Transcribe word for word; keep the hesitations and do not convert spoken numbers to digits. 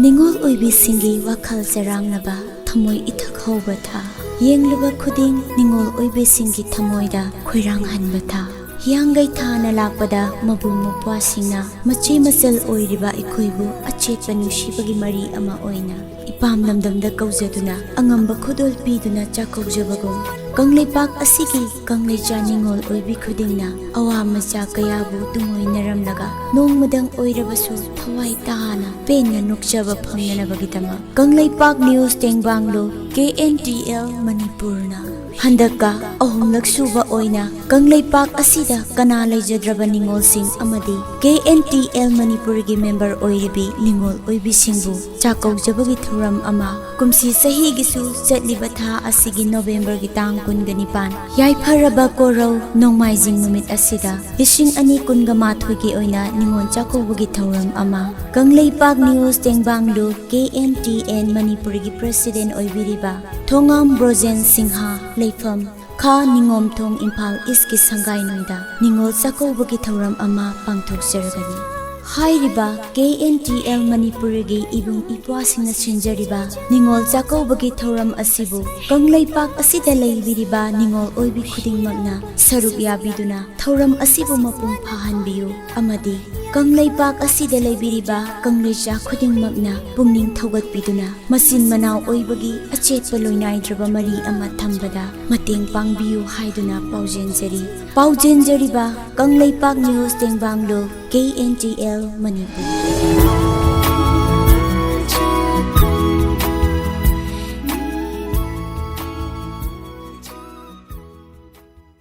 ꯅꯤꯉꯣꯜ ꯑꯣꯏꯕꯤꯁꯤꯡꯒꯤ ꯋꯥꯈꯜ ꯆꯔꯥꯡꯅꯕ, ꯊꯃꯣꯏ ꯏꯊꯛ ꯍꯧꯕ ꯊꯥ꯫ ꯌꯦꯡꯂꯨꯕ ꯈꯨꯗꯤꯡ ꯅꯤꯉꯣꯜ ꯑꯣꯏꯕꯤꯁꯤꯡꯒꯤ ꯊꯃꯣꯏꯗ ꯈꯣꯏꯔꯥꯡꯍꯟꯕ ꯊꯥ꯫ ꯍꯤꯌꯥꯡꯒꯩ ꯊꯥꯅ ꯂꯥꯛꯄꯗ ꯃꯕꯨꯡ ꯃꯧꯄ꯭ꯋꯥꯁꯤꯡꯅ ꯃꯆꯦ ꯃꯆꯜ ꯑꯣꯏꯔꯤꯕ ꯑꯩꯈꯣꯏꯕꯨ ꯑꯆꯦꯠꯄ ꯅꯨꯡꯁꯤꯕꯒꯤ ꯃꯔꯤ ꯑꯃ ꯑꯣꯏꯅ ꯏꯄꯥꯝ ꯂꯝꯗꯝꯗ ꯀꯧꯖꯗꯨꯅ ꯑꯉꯝꯕ ꯈꯨꯗꯣꯜ ꯄꯤꯗꯨꯅ ꯆꯥꯛꯀꯧꯖꯕꯒꯨꯝ, ꯀꯪꯂꯩꯄꯥꯛ ꯑꯁꯤꯒꯤ ꯀꯪꯂꯩꯆꯥ ꯅꯤꯉꯣꯜ ꯑꯣꯏꯕꯤ ꯈꯨꯗꯤꯡꯅ ꯑꯋꯥ ꯃꯆꯥ ꯀꯌꯥꯕꯨ ꯇꯨꯡꯑꯣꯏꯅꯔꯝꯂꯒ ꯅꯣꯡꯃꯗꯪ ꯑꯣꯏꯔꯕꯁꯨ ꯊꯋꯥꯏ ꯇꯥꯅ ꯄꯦꯟꯅ ꯅꯣꯛꯆꯕ ꯐꯪꯅꯅꯕꯒꯤꯗꯃꯛ ꯀꯪꯂꯩꯄꯥꯛ ꯅ꯭ꯌꯨꯁ ꯇꯦꯡꯕꯥꯡꯂꯨ ꯀꯦ ꯑꯦꯟ ꯇꯤ ꯑꯦꯜ ꯃꯅꯤꯄꯨꯔꯅ ꯍꯟꯗꯛꯀ ꯑꯍꯨꯝꯂꯛ ꯁꯨꯕ ꯑꯣꯏꯅ ꯀꯪꯂꯩꯄꯥꯛ ꯑꯁꯤꯗ ꯀꯅꯥ ꯂꯩꯖꯗ꯭ꯔꯕ ꯅꯤꯉꯣꯜꯁꯤꯡ ꯑꯃꯗꯤ ꯀꯦ ꯑꯦꯟ ꯇꯤ ꯑꯦꯜ ꯃꯅꯤꯄꯨꯔꯒꯤ ꯃꯦꯝꯕꯔ ꯑꯣꯏꯔꯤꯕꯤ ꯅꯤꯉꯣꯜ ꯑꯣꯏꯕꯤꯁꯤꯡꯕꯨ ꯆꯥꯛꯀꯧꯖꯕꯒꯤ ꯊꯧꯔꯝ ꯑꯃ ꯀꯨꯝꯁꯤ ꯆꯍꯤꯒꯤꯁꯨ ꯆꯠꯂꯤꯕ ꯊꯥ ꯑꯁꯤꯒꯤ ꯅꯣꯕꯦꯝꯕꯔꯒꯤ ꯇꯥꯡ ꯀꯨꯟꯒ ꯅꯤꯄꯥꯟ, ꯌꯥꯏꯐꯔꯕ ꯀꯣꯔꯧ ꯅꯣꯡꯃꯥꯏꯖꯤꯡ ꯅꯨꯃꯤꯠ ꯑꯁꯤꯗ ꯂꯤꯁꯤꯡ ꯑꯅꯤ ꯀꯨꯟꯒ ꯃꯥꯊꯣꯏꯒꯤ ꯑꯣꯏꯅ ꯅꯤꯉꯣꯜ ꯆꯥꯛꯀꯧꯕꯒꯤ ꯊꯧꯔꯝ ꯑꯃ ꯀꯪꯂꯩꯄꯥꯛ ꯅ꯭ꯌꯨꯁ ꯇꯦꯡꯕꯥꯡꯂꯨ ꯀꯦ ꯑꯦꯟ ꯇꯤ ꯑꯦꯟ ꯃꯅꯤꯄꯨꯔꯒꯤ ꯄ꯭ꯔꯦꯁꯤꯗꯦꯟ ꯑꯣꯏꯕꯤꯔꯤꯕ ꯊꯣꯉꯥꯝ ꯕ꯭ꯔꯣꯖꯦꯟ ꯁꯤꯡꯍ, ꯂꯩꯐꯝ ꯈꯥ ꯅꯤꯉꯣꯝꯊꯣꯡ, ꯏꯝꯐꯥꯜ ꯏꯁꯀꯤ ꯁꯪꯒꯥꯏꯅꯨꯡꯗ ꯅꯤꯉꯣꯜ ꯆꯥꯛꯀꯧꯕꯒꯤ ꯊꯧꯔꯝ ꯑꯃ ꯄꯥꯡꯊꯣꯛꯆꯔꯒꯅꯤ꯫ ꯍꯥꯏꯔꯤꯕ ꯀꯦ ꯑꯦꯟ ꯇꯤ ꯑꯦꯜ ꯃꯅꯤꯄꯨꯔꯒꯤ ꯏꯕꯨꯡ ꯏꯄ꯭ꯋꯥꯁꯤꯡꯅ ꯁꯤꯟꯖꯔꯤꯕ ꯅꯤꯉꯣꯜ ꯆꯥꯛꯀꯧꯕꯒꯤ ꯊꯧꯔꯝ ꯑꯁꯤꯕꯨ ꯀꯪꯂꯩꯄꯥꯛ ꯑꯁꯤꯗ ꯂꯩꯕꯤꯔꯤꯕ ꯅꯤꯉꯣꯜ ꯑꯣꯏꯕꯤ ꯈꯨꯗꯤꯡꯃꯛꯅ ꯁꯔꯨꯛ ꯌꯥꯕꯤꯗꯨꯅ ꯊꯧꯔꯝ ꯑꯁꯤꯕꯨ ꯃꯄꯨꯡ ꯐꯥꯍꯟꯕꯤꯌꯨ ꯑꯃꯗꯤ ꯀꯪꯂꯩꯄꯥꯛ ꯑꯁꯤꯗ ꯂꯩꯕꯤꯔꯤꯕ ꯀꯪꯂꯩꯆꯥ ꯈꯨꯗꯤꯡꯃꯛꯅ ꯄꯨꯛꯅꯤꯡ ꯊꯧꯒꯠꯄꯤꯗꯨꯅ ꯃꯆꯤꯟ ꯃꯅꯥꯎ ꯑꯣꯏꯕꯒꯤ ꯑꯆꯦꯠꯄ ꯂꯣꯏꯅꯥꯏꯗ꯭ꯔꯕ ꯃꯔꯤ ꯑꯃ ꯊꯝꯕꯗ ꯃꯇꯦꯡ ꯄꯥꯡꯕꯤꯌꯨ ꯍꯥꯏꯗꯨꯅ ꯄꯥꯎꯖꯦꯟꯖꯔꯤ꯫ ꯄꯥꯎꯖꯦꯟꯖꯔꯤꯕ ꯀꯪꯂꯩꯄꯥꯛ ꯅ꯭ꯌꯨꯁ ꯇꯦꯡꯕꯥꯡꯂꯨ K N T L Manipur.